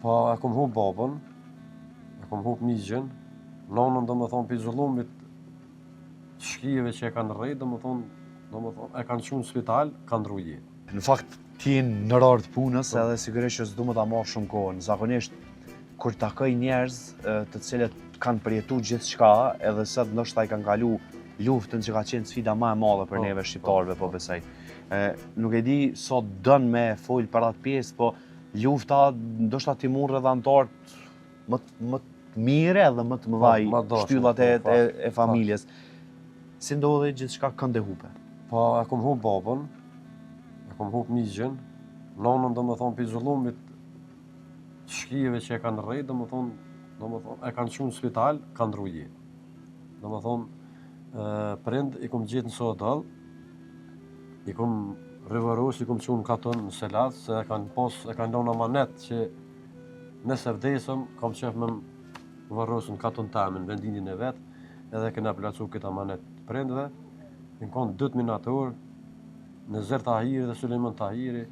Po, e kom hup babën, e kom hup mixhën, nonën, do më thonë, pi zullumit të shkijeve që e kanë rrejt, do më thonë, e kanë qu në spital, kanë ndru jetë. Në fakt, ti je në orar të punës edhe sigurisht që s'du më ta marr shumë kohën. Zakonisht, kur takoj njerëz të cilët kanë përjetu gjithçka, edhe sot ndoshta i kanë kalu luftën, që ka qenë sfida më e madhe për neve shqiptarëve, po besoj. Nuk e di sot dën me fol për atë pjesë, po lufta ndoshta ti murr edhe anëtarët më të mire edhe më të mëdhaj, Po, më dashur, shtyllat e, e familjes. Si ndodhi gjithçka, kënd e hupe? Po, e kom hup babën, e kom hup mixhën, nonën, do më thonë, pi zullumit të shkijeve që e kanë rrejt, do më thonë, e kanë qu në spital, kanë ndru jetë. Do më thonë, prind i kom gjetë në Sodoll, i kom rivoros, i kom qu në katun në Selac, se e kanë pos, e kanë lënë amanet që nëse vdesëm, kam qef me më varros në katun tamin, në vendlindjen e vet, edhe kena placu këtë amanet të prindve. Në konë dy minator, Nezir Tahiri dhe Sulejman Tahiri,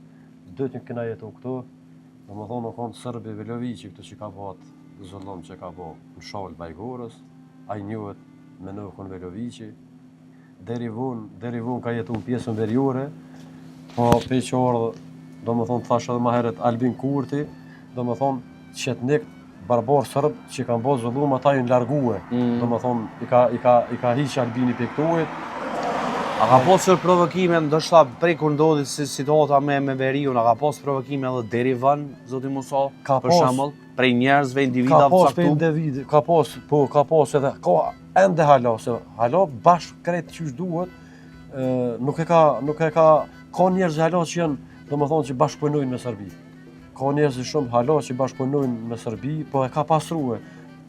dytë kena jetu këtu, do më thonë, u konë Serbi Velovici këtu që ka bo atë zullum që ka bo në Shalë Bajgorës, ai njohet me nokun Velovici, deri vonë ka jetu në pjesën veriore, po pe që ardhë, do më thonë, thash edhe ma herët, Albin Kurti, do më thonë, qetnik, barbar sërb që kanë bo zullum, ata janë largue, do më thonë, i ka hiq Albini pe këtuit. A ka pasur provokime, ndoshta prej kur ndodhi si situata me veriun, a ka pas provokime edhe deri vonë, zoti Musa, Ka për pas. shembull, prej njerëzve, Ka individave pas për caktuar? individ, ka pas, po, ka pas edhe, ka ende hala, se hala bash krejt qysh duhet, nuk e ka, ka njerëz hala që janë, do më thonë, që bashkëpunojnë me Serbi. Ka njerëz shumë hala që bashkëpunojnë me Serbi, po e ka pastrue.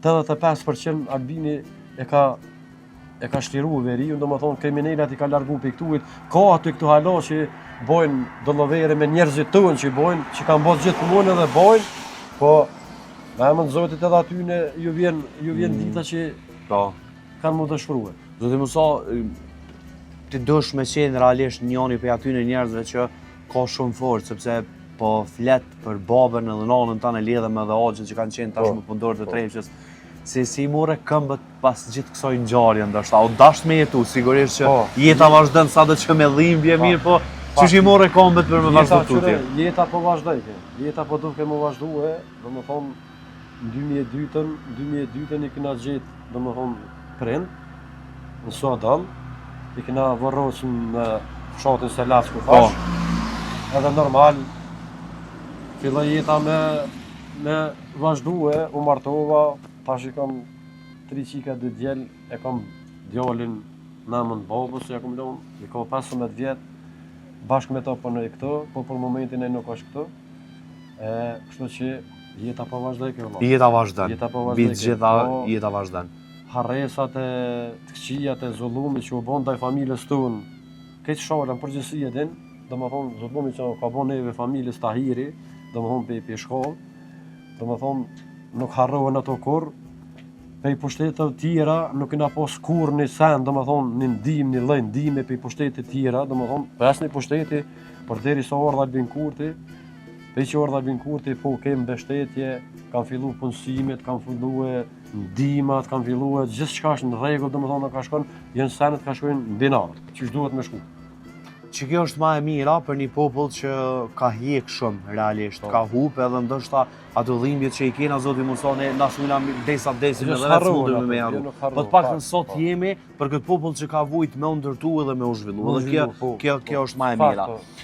85% Albini e ka shliru veriun, do më thonë, kriminelat i ka largu për këtuit, ka aty këtu hala që bojnë dollovere me njerëzit tonë që bojnë, që kanë bërë gjithë punën edhe bojnë, po me emën të Zotit edhe aty ju vjen dita që kanë mu dëshpërue. Zoti Musa, ti dush me qenë realisht njëri prej atyre njerëzve që ka shumë forcë, sepse po flet për babën edhe nanën tënë, lidhem edhe axhën që kanë qenë tashmë punëtorë të Trepçës. Si i more këmbët pas gjithë kësaj ngjarje ndoshta? U dasht me jetu, sigurisht që jeta vazhdon sado që me dhimbje, mirë, po qysh i more këmbët për me Jeta, vazhdu tutje? qyre, jeta po vazhdojke. Jeta po duke më vazhdue, do më thonë, në 2002-ën, në 2002-ën i kena gjetë, do më thonë, prind, në Sodoll, i kena vorros në fshatin Selac ku thash, edhe normal, filloi jeta me vazhdue, u martova, tash i kam tri qika, dy djel, e kam djalin në emën të babës, ja kam lënë, i ka 15 vjet, bashkë me to punoj këtu, po për momentin e nuk është këtu. E, kështu që jeta po vazhdoj kjo, vëlla. Jeta vazhdon. Jeta po Mbi vazhdoj të gjitha po, jeta vazhdon. Harresat e të këqijat e zullumit që u bon ndaj familjes tonë, këtë Shala në përgjithësi e din, do më thonë, zullumi që ka bon neve familjes Tahiri, do më thonë, pe shkollë, do më thonë, nuk harrohen ato kur, prej pushteteve tjera nuk kena pas kur një sen, do më thonë, një ndim, një lloj ndihme prej pushtetit tjera, do më thonë, për asnjë pushteti, por deri sa ardh Albin Kurti, prej që ardh Albin Kurti, po kem mbështetje, kanë fillu punësimet, kanë fillu ndihmat, kanë fillu gjithçka është në rregull, do më thonë, ka shkon, janë senet ka shkojnë në binar, qysh duhet me shku. Që kjo është ma e mira për një popull që ka hjek shumë realisht, ka hup edhe ndoshta ato dhimbje që i kena, zoti Musa, ne na sujna desa vdesim Jo, edhe vetë s'harrohen s'mundemi ato, me jo, harru. nuk harrohen, Po të paktën fakt, sot jemi për këtë popull që ka vujt me u ndërtu edhe me u zhvillu. Me u Edhe kjo zhvillu, po, kjo po. kjo është ma e Fakt, mira. po.